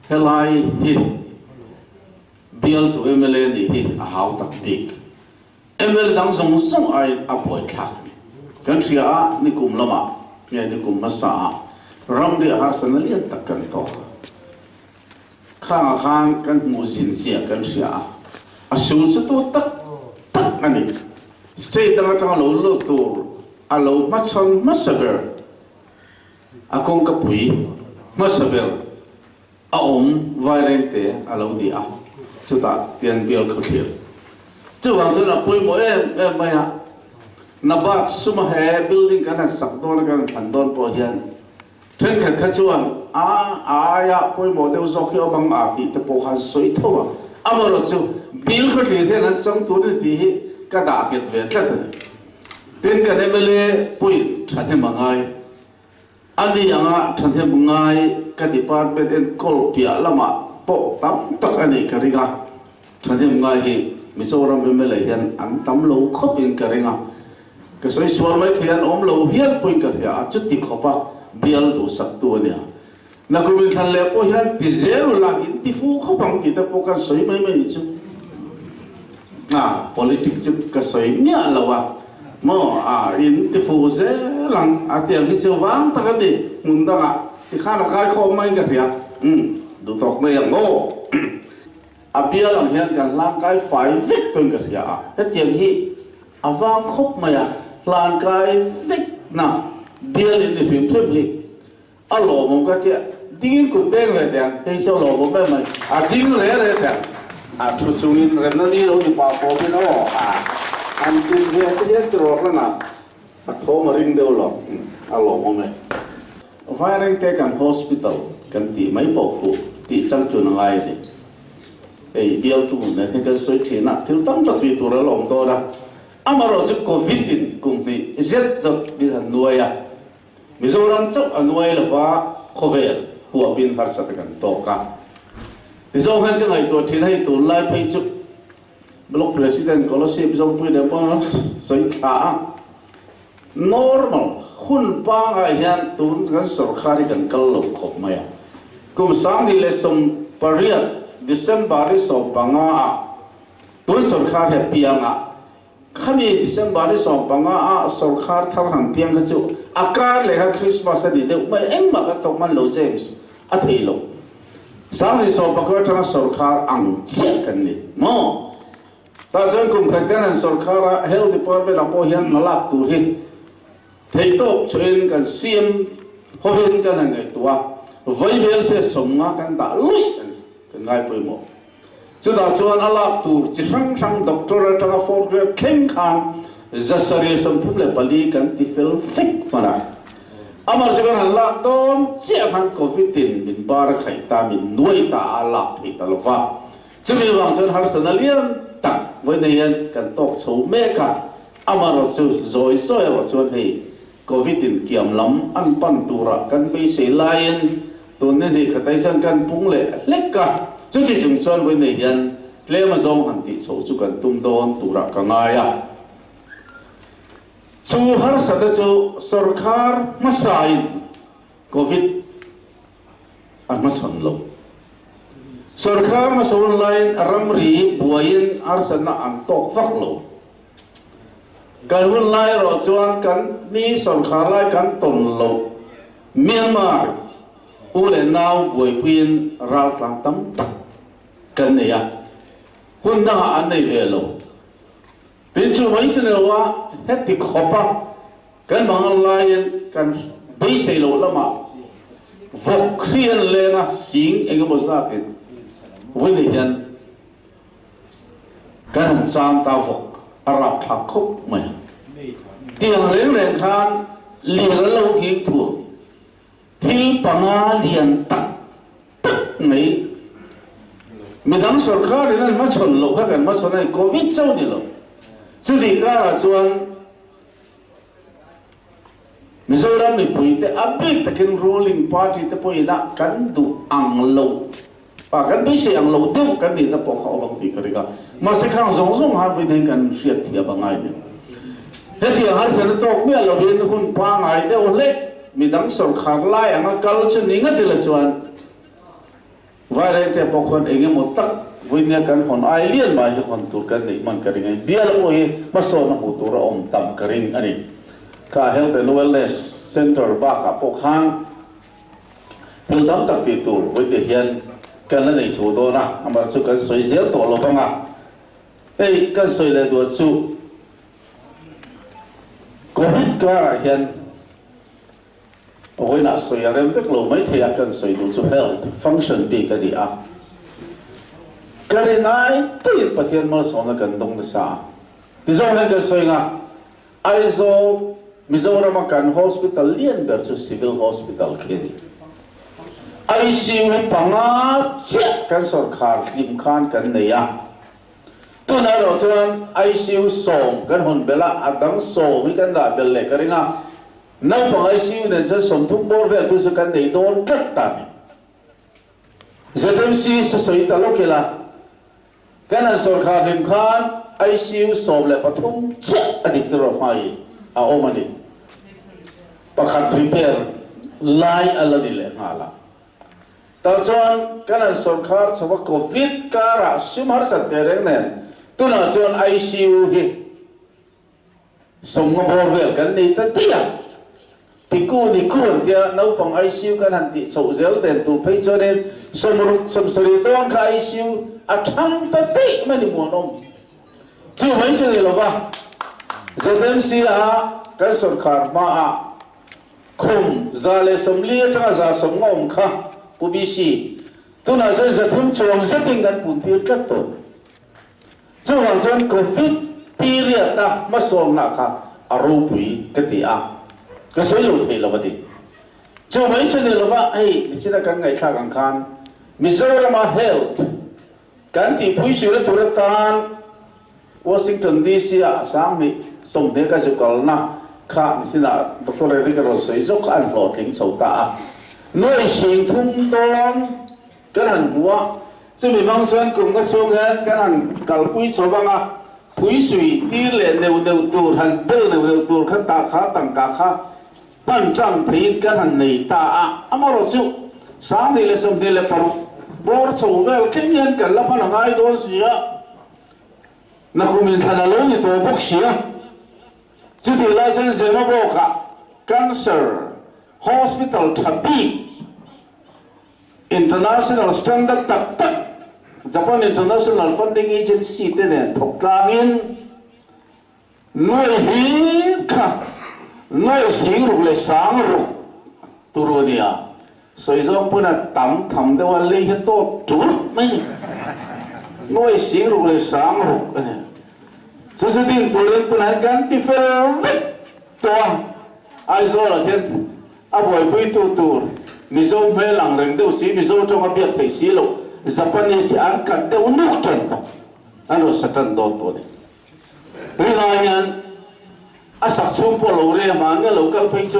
Helai hi bialtu mla nih hi a hau tak bik. Mla dang zawng zawng aiin a buaithlak a ni. Kan hria a, nikum lamah nge nikum hmasa ah ramri a harsatna lian tak kan tawk a. Khangah khan kan hmuh zin zia kan hria a, a sul chu tu tak tak a ni. State dang atanga lo lut tur a lo hmachhawn hmasa ber a kawngkapui hmasa ber a awm vairengte a lo ni a, chutah tian bial khawthlir. Chuvang chuan a pawimawh em em mai a, Nabat suma he building kan han sak dawn a kan han thlan dawn pawh hian thenkhat kha chuan a aia pawimawh deuh zawk hi awm ang a tih te pawh khan sawi tho a, amaherawhchu bill khawthlir hian an chang tur a ni tih hi ka dah nghet ve tlat a ni. Tin, kan mla pawhin thahnem a ngai. A ni anga thahnem ngai ka department enkawl piah lamah pawh tam tak a nih ka ring a, thahnem ngai hi Mizoram mla hian an tam lo khawpin ka ring a, ka sawi sual mai thei an awm lo hial pawhin ka hria a, chuti khawpa bial duhsaktu a nia. Nakum inthlan leh pawh hian ti zel u la in ti fu khawp ang tih te pawh kan sawi mai mai ni chu. A politic chu ka sawi miah lo a maw a in ti fu zel ang a tiang hi chu vang tak a ni hmun dangah ti khan a kai khawm mai in ka hria umm duh tawk mai ang aw a bial ang hian kan hlang kai fai vek pawhin ka hria a hetiang hi a vang khawp mai a hlan kai vek na bial in ni hrim hrim hi. A lawmawm ka tia, dingin kut beng ve teh ang, hei chu a lawmawm em mai, a ding re re teh ang, a thu chungin remna ni lo ni pah pawmin aw a han tin ve te hian tiraw hranah a thawm a ring deuh lo, a lawmawm e. Vairengte kan hospital kan tih mai pawh khuh tih chang tun a ngai a ni. Hei bialtu nen hian kan sawi thin a, thil tam tak tih tur a la awm dawn a, amaherawhchu covid in kum hnih zet zawt min han nuai a, Mizoram chauh a nuai lova khawvel huapin harsat a kan tawk a. Mizo hian ka ngaihtuah thin hei tunlai phei chu Block President Scholarship Zawngpui leh pawh sawi thla a. Normal hun pangai hian tun kan sorkar hi kan kal lo khawp mai a. Kum 2018 December ni 15 ah tun sorkar hi a piang a. Khami December ni 15 a sorkar thar han piang kha chu a kar leh kha Christmas a ni deuh mai, engmah kan thawk hman lo James, a thei lo. 2019 atanga sorkar ang chiah kan ni maw? Tah chuan kum khat kan han sorkar a, Health Department ah pawh hian hna lak tur hi theihtawp chuhin kan CM hovin kan han ngaihtuah a, vaibel se 50 kan dah luih a ni, kan ngaipawimawh. Chutah chuan a lak tur chi hrang hrang doctor atanga fourth grade thleng khan 734 kan ti fel fek hman a. Amah chu kan han lak dawn chiah khan covid in min bar a khaih ta, min nuai ta a, a lak thei ta lo va. Chumi vang chuan harsatna lian tak vawiin hian kan tawk chho mek a. Amaherawh chu zawi zawi erawh chuan hei covid in kiam lam an pan turah kan beisei laiin Tun ni hnih khatai chuan kan pung leh hlek a, chuti chung chuan vawi nei hian tlem a zawng han tih chhoh chu kan tum dawn turah ka ngai a. Chu harsatna chu sorkar hmasain Covid a hmachhawn lo. Sorkar hmasawn laiin ramri buaiin harsatna an tawk vak lo. Kan hun lai erawh chuan kan ni sorkar lai kan tawn loh Myanmar u leh nau buaipuiin raltlang tam tak kan nei a, hun dangah an nei ve lo. Tin chu mai chu ni lo a, heti khawpa kan mangan laiin kan beisei loh lamah vawk hri an leng a, sing eng emaw zatin vawi hian Kan han chang ta vawk a rapthlak khawp mai a. Tiang reng reng khan lian a lo nghing thur thil panga lian tak tak mai midang sorkar in an hmachhawn loh kha kan hmachhawn a ni, Covid chauh ni lo. Chutih karah chuan Mizoram mipuite a bik takin ruling party te pawhin a kan duh ang lo a, kan beisei ang lo deuh kan nihna pawh kha awm ang tih ka ring a. Mahse khang zawng zawng han vawiin hian kan hriat thiam a ngai ni. Hetiang harsatna tawk miah lovin hun pangai deuh hlek midang sorkar lai anga kal chu ni ngat ila chuan. Vairengte pawh khuan eng emaw tak vawinia kan hawn ai lian mai hi hawn tur kan neih hman ka ring a ni. Bial pawh hi hmasawnna hmuh tur a awm tam ka ring a ni. Kha Health and Wellness Centre bakah pawh khan thil tam tak tih tur vawite hian kan la nei chho dawn a, amaherawhchu chu kan sawi zel tawh lo vang a. Hei kan sawi leh duah chu Covid karah hian Vawiinah sawi a rem vek lo maithei a, kan sawi duh chu health function bik a ni a. Ka rin ai taiin Pathian malsawmna kan dawng nasa a. Tizawng hian kan sawi nga, Aizawl, Mizorama kan hospital lian ber chu Civil Hospital khi a ni. ICU hi panga chiah kan sawrkhar hlim khan kan nei a. Tunah erawh chuan ICU sawm kan hawn belh a, a dang sawm hi kan dah belh leh ka ring a. Naupang ICU nen chuan 30 bawr vel tu chu kan nei dawn tlat ta ni. ZMC sasawi ta lawk ila, kan han sawrkhar hlim khan ICU 13 chiah a dik rawh hmai a awm a ni. Pakhat repair lai a la ni leh nghal a. Tah chuan kan han sawrkhar chho a Covid karah sum harsat teh reng nen tunah chuan ICU hi 50 bawr vel kan nei ta daih a, Piku ni ku an tia naupang ICU kan han tih chhoh zel den tur phei chuanin 60 70 dawn kha ICU a thang ta daih mai ni muanawm. Chu mai chu ni lova ZMC a kan sawrkhar hmaah khum 140 atanga 150 awm kha Pu BC tunah chuan 300 chuang zetin kan puntir tlat tawh. Chuvang chuan Covid period a hmasawnna kha a ropui ka ti a, ka sawi lo thei lo a ti. Chu mai chu ni lova hei nichina kan ngaihthlak ang khan Mizorama health kan tihpui suihna tur atan Washington DC ah 2020 ka zu kalna kha nichina Doctor Eric a rawn sawi zawk kha an hlawhtling chho ta a. Nuai 30,000 dawn Kan han hmu a, chumi hmang chuan kum nga chhung hian kan han kalpui chho vang a, phuisui tir leh neuh neuh tur, han bel neuh neuh tur kha tah kha tangka kha hman tang theiin kan han nei ta a, amaherawh chu 2026 bawr chho vel thleng hian kan la hman a ngai dawn si a, nakum inthlan a lo ni tawh bawk si a, chutih lai chuan Zemabawkah Cancer Hospital tha bik, International standard tak tak Japan International Funding Agency te nen thawk tlangin nuai hlir kha nuai 60,000 leh 60,000 turu a ni a, sawi zawng pawn a tam tham deuh a, lei hi tawp tul mai ni. Nuai 60,000 leh 60,000 a ni. Chu chu ding turin tunah hian kan ti fel vek tawh a, Aizawl-ah khian A buaipuitu tur Mizo hmel ang reng deuh si, Mizo tawng a biak theih si loh, Japanese hi an kat deuh nuk tan tawh, an rawn sa tan dawn tawh a ni. Tunlai hian a sak chhung pawh lo rem a, nge lo kal phei chu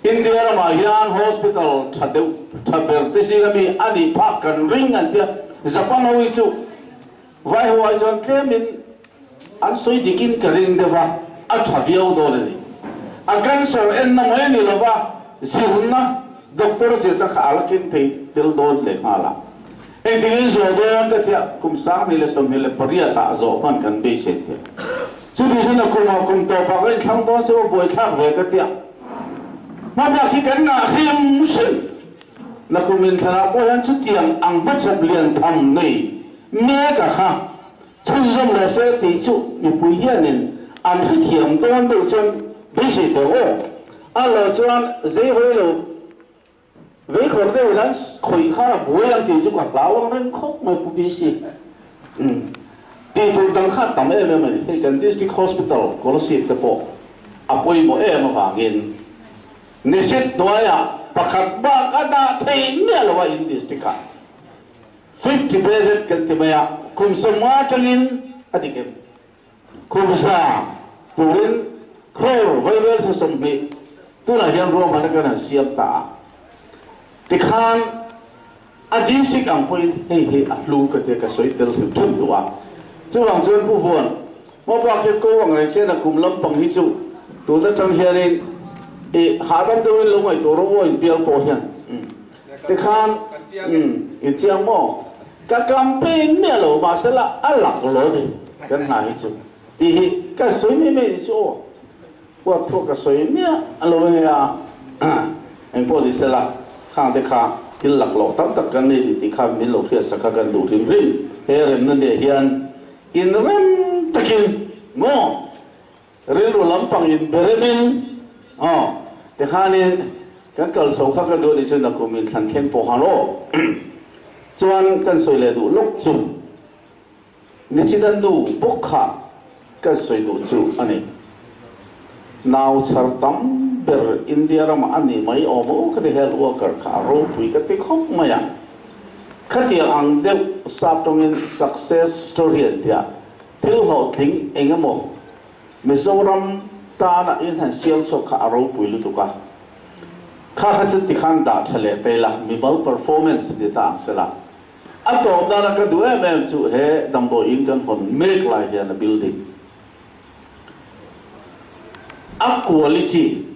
India ramah hian hospital tha deuh tha ber te zinga mi a nih phak kan ring an tia, Japan ho hi chu Vai ho ai chuan tlemin an sawi dikin ka ring deuh a, a tha viau dawn a ni. A cancer enna mai a ni lo va, zirna, doctor zirna kha a la keng thei tel dawn leh nghal a. Engtiangin zawh dawn ka tia, kum 2028 ah zawh hman kan beisei tia. Chuti chuan a kumah kum tawpah ka inthlang dawn se aw buaithlak ve ka tia. Hmabak hi kan ngah hrim hrim. Nakum inthlanah pawh hian chutiang ang hmachhawp lian tham nei mek a kha chhunzawm leh se tih chu mipui hianin an hrethiam dawn deuh chuan beisei tawh aw. A lo chuan zeihawi lo veikhawr deuhin an khawih khan a buai ang tih chu ka hlau ang reng khawp mai Pu PC. Tih tur dang kha a tam em em a ni. Hei kan District Hospital Kolasib te pawh a pawimawh em avangin Nisit hnuaiah pakhat bak a dah thei miah lo a in district ah 50 bedded kan ti mai a, kum 50 atangin a dik em? Kum za turin crore vaivel thla 20 tunah hian ruahmanna kan han siam ta a, tikhan a district ang pawhin hei hi a hlu ka tia ka sawi tel hrim hrim duh a, chuvang chuan Pu Vuan Hmabak hi ko ang reng chian a kum lampang hi chu tun atang hianin i hahdam deuhin lo ngaihtuah rawh aw inbial pawh hian tikhan. Umm in chiang maw? Ka campaign miah lo mahsela a lak lo ni kan hna hi chu tih hi kan sawi mai mai ni chu aw. Huat thuak ka sawi miah lo ania engpawh ni sela khang te kha thil lak loh tam tak kan nei ni tih kha min lo hriat sak kha kan duh hrim hrim. He remna nia hian inrem takin maw Rilru lampang in beremin aw tikhanin kan kal chho kha ka duh anih chuan nakum in thlan thleng pawh han aw chuan kan sawi leh duh lawk chu nichina nu bawk kha kan sawi duh chu a ni. Nau chhar tam ber India ramah a ni mai awm aw ka ti health worker kha a ropui ka ti khawp mai a. Khatiang ang deuh sap tawngin success story an tia. Thil hlawhtling eng emaw Mizoram tana in han siam chhuak kha a ropui lutuk a, kha kha chu tikhan dah tha leh pei la, mimal performance ni ta ang sela. A tawp nana ka duh em em chu he damdawi in kan hawn mek lai hian a building a quality,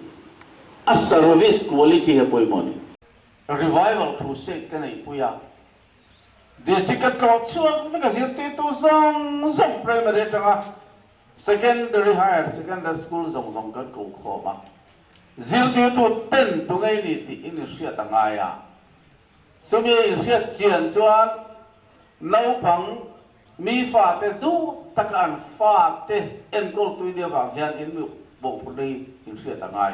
a service quality hi a pawimawh a ni. Revival crusade ka neihpui a, District a tlawh chhuak vek a zirtirtu zawng zawng primary atanga secondary higher secondary school zawng zawng kan ko khawm a, zirtirtu ten tu ngei ni tih in inhriat a ngai a, chumi a inhriat chian chuan naupang mi fate duh taka an fate enkawl tui nia vang hian in mawhphurhna hi inhriat a ngai.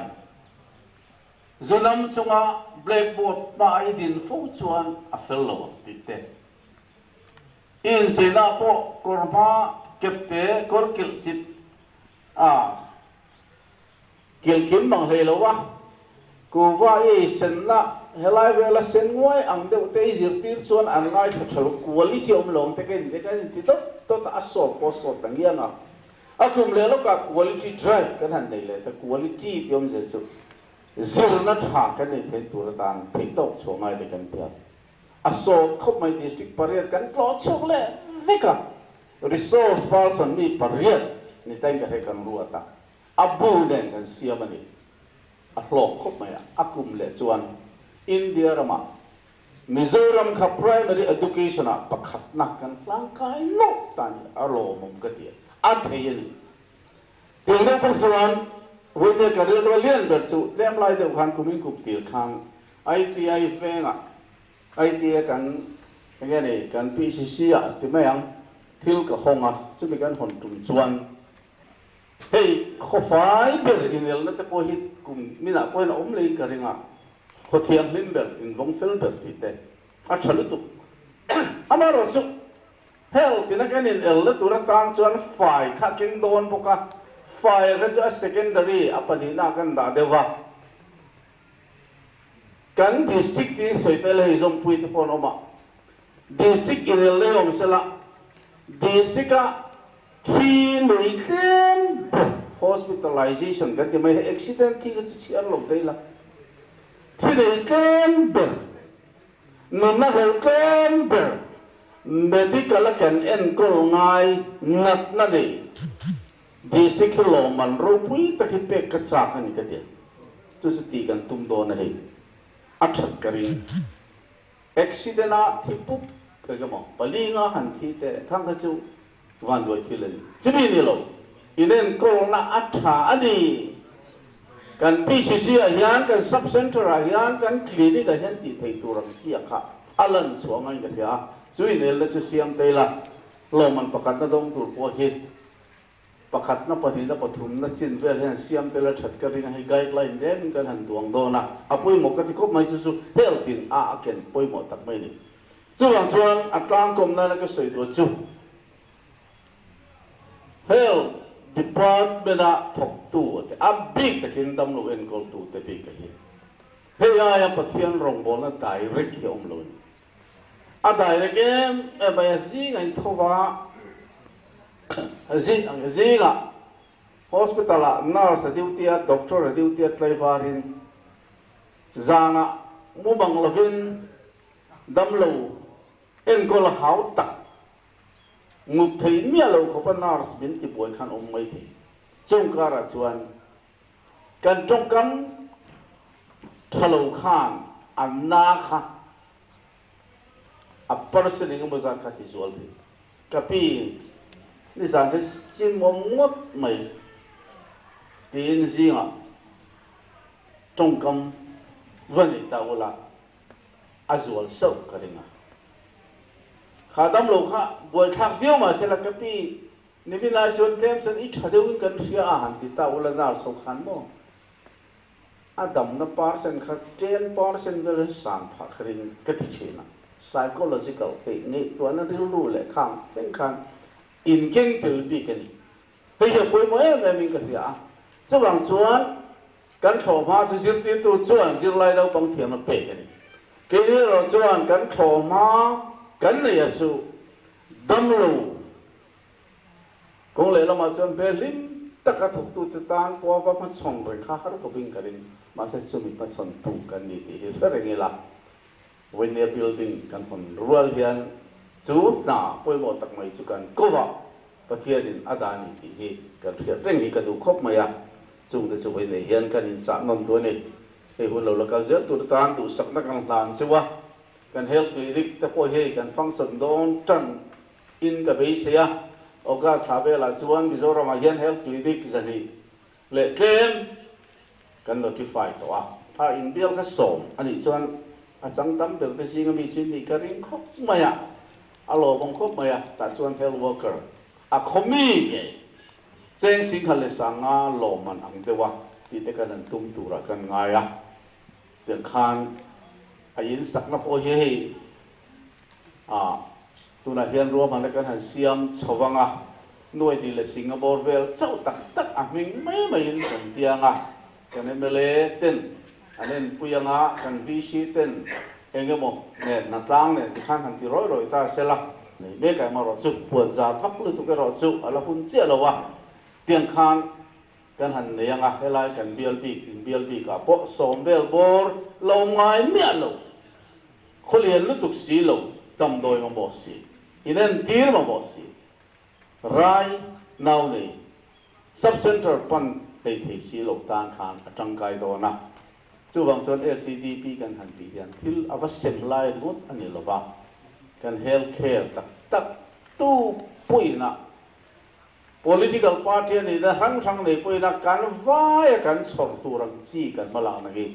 Zunam chunga blackboard hma i din fo chuan a fel lo ang tih te. I incheina pawh kawr hma kepte kawr kilh chit a kilh kim mang hlei lo a, kuhva i ei senna helai vela sen nguai ang deuh te i zirtir chuan an ngaithla tha lo, quality awm lo ang te ka in te ka inti dawt dawt a, a sawt pawh a sawt ta ngiang a. A kum leh lawkah quality drive kan han nei leh ta, quality tih awmzia chu zirna tha kan nei theih tur atan theihtawk chhuah ngai te kan ti a. A sawt khawp mai district pariat kan tlawh chhuak leh vek a, resource person mi pariat ni tain ka hre kan ruat a, a bu nen kan siam a ni. A hlawk khawp mai a, a kum leh chuan India ramah Mizoram kha primary education ah pakhatna kan hlangkai nawk ta ni a lawmawm ka ti a, a thei a ni. Tiang deuh bawk chuan vawinia ka rilru a lian ber chu tlem lai deuh khan kumin kum tir khan ITI vengah ITI kan enge ni kan PCC ah ti mai ang thil ka hawng a, chumi kan hawn tum chuan hei khawfai ber inelna te pawh hi kum minah pawhin a awm leiin ka ring a, Khaw thianghlim ber, invawng fel ber tih te a tha lutuk. Amaherawhchu, hel tina kan in elna tur atan chuan fai kha a keng dawn bawk a, fai kha chu a secondary, a pahnihna ah kan dah deuh va. Kan district tiin sawi tel hei zawmpui te pawh an awm a, district inelna hi awm sela, district a Thi nei tlem ber hospitalization kan ti mai hi accident thi kha chu chhiar lo daih la, thi nei tlem ber, nunna hlauh tlem ber, medical a kan enkawl ngai natna nei district hi lawmman ropui tak hi pek ka chak a ni ka ti a, chu chu tih kan tum dawn a hei, a that ka ring. Accident a thi pup eng emaw palinga han thi te khang kha chu vanduai thil a ni. Chumi ni lo, inenkawlna a tha a ni. Kan PCC ah hian, kan sub centre ah hian, kan clinic ah hian tih theih tur ang chi a kha a lan chhuah ngaiin ka hria a. Chu inelna chu siam te ila, lawmman pakhatna dawng tur pawh hi Pakhatna, pahnihna, pathumna chin vel hian siam tel a that ka ring a, hei guideline remin kan han duang dawn a, a pawimawh ka ti khawp mai chu chu health in a a ken pawimawh tak mai a ni. Chuvang chuan a tlangkawm nana ka sawi duh chu health department a thawktu te, a bik takin damlo enkawltu te bik a hi hei aia Pathian rawngbawlna direct hi a awm lo a ni. A direct em em mai a, zing a intho va, Zingah hospital ah nurse a duty a, doctor a duty a tlaivarin zanah mu bang lovin damlo enkawl a hau tak mut thei miah lo khawpa nurse min ti buai khan awm mai thei. Chung karah chuan kan tawngkam tha lo khan a na kha. A percent engemaw zat kha ti zual thei. Ka pi, nizan hi chimawm ngawt mai tiin zingah tawngkam va nei ta ula a zual sauh ka ring a. Kha damlo kha buaithlak viau mahsela ka pi, nimin lai chuan tlem chuan i tha deuhin kan hria a han ti ta ula nurse ho khan maw? A damna percent kha 10% vel hi san phah kha ring ka ti thin a, psychological hei ngaihtuahna rilru leh khang thleng khan inkeng tel bik a ni. Hei hi a pawimawh em em in ka hria a, chuvang chuan kan thlawhhma chu zirtirtu chuan zirlai naupang thiamna pek a ni. Keini erawh chuan kan thlawhhma kan neia chu damlo Kawng lehlamah chuan hmel hlim taka thawktute tan pawha va hmachhawn reng kha har khawpin ka ring. Mahse chumi hmachhawntu kan ni tih hi hre reng ila, Vawinnia building kan hawn rual hian chu hna pawimawh tak mai chu kan kovah Pathianin a dah a ni tih hi kan hriat reng hi ka duh khawp mai a. Chungte chu vawiinei hian kan inchah nawm duh a ni. Hei hun lo la kal zel tur tan duhsakna kan hlan cheu a, kan health clinic te pawh hi kan function dawn tan In ka beisei a, August thla velah chuan Mizoramah hian Health Clinic 200 leh tlem kan notify tawh a. A inbial kha sawm a nih chuan a chang tam ber te zinga mi chu nih ka ring khawp mai a, a lawmawm khawp mai a, tah chuan Health Worker a khaw mi ngei cheng 1500 lawmman ang deuh a tih te kan han tum turah kan ngai a, tiang khan a insakna pawh hi hei A, tunah hian ruahmanna kan han siam chho vang a, Nuaihni leh Singapore vel chauh tak tak a hming mai maiin kan tiang a, kan mla ten an enpui ang a, kan VC ten eng emaw nen hnatlang nen tikhan han ti rawi rawi ta sela, nei mek a emaw erawh chu puan zar vak lutuk erawh chu a la hun chiah lo a, tiang khan kan han nei ang a, helai kan bial bik inbial bikah pawh sawm vel bawr lo ngai miah lo. Khawlian lutuk si lo, damdawi mamawh si, inentir mamawh si, rai nau nei, sub-centre pan hlei thei si lo tan khan a tangkai dawn a. Chuvang chuan LCDP kan han tih hian thil a va sem lai ringawt a ni lova, kan health care tak tak tu pawhin-ah Political party a nihna hrang hrang nei pawhin a kan vaia kan chhawr tur ang chi kan hmalakna hi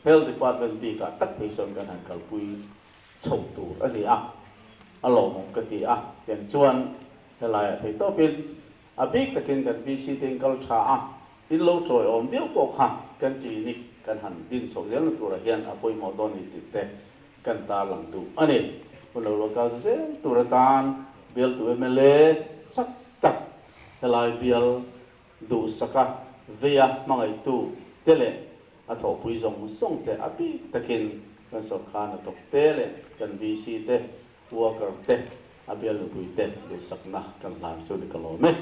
Health Department bikah tak phei chuan kan han kalpui chho tur a ni a, a lawmawm ka ti a. Tiang chuan helaiah thei tawpin a bik takin kan VC te in kal tha a, in lo tawiawm viau pawh kha kan clinic kan han din chhoh zelna turah hian a pawimawh dawn ni tih te kan tarlang duh a ni. Hun lo lo kal zel tur atan bialtu mla chak tak helai bial duhsaka veia hmangaihtu te leh a thawhpui zawng zawng te a bik takin kan sawrkar hnathawk te leh kan VC te, worker te, a bial nupui te duhsakna kan hlan chu ni ka lawm e.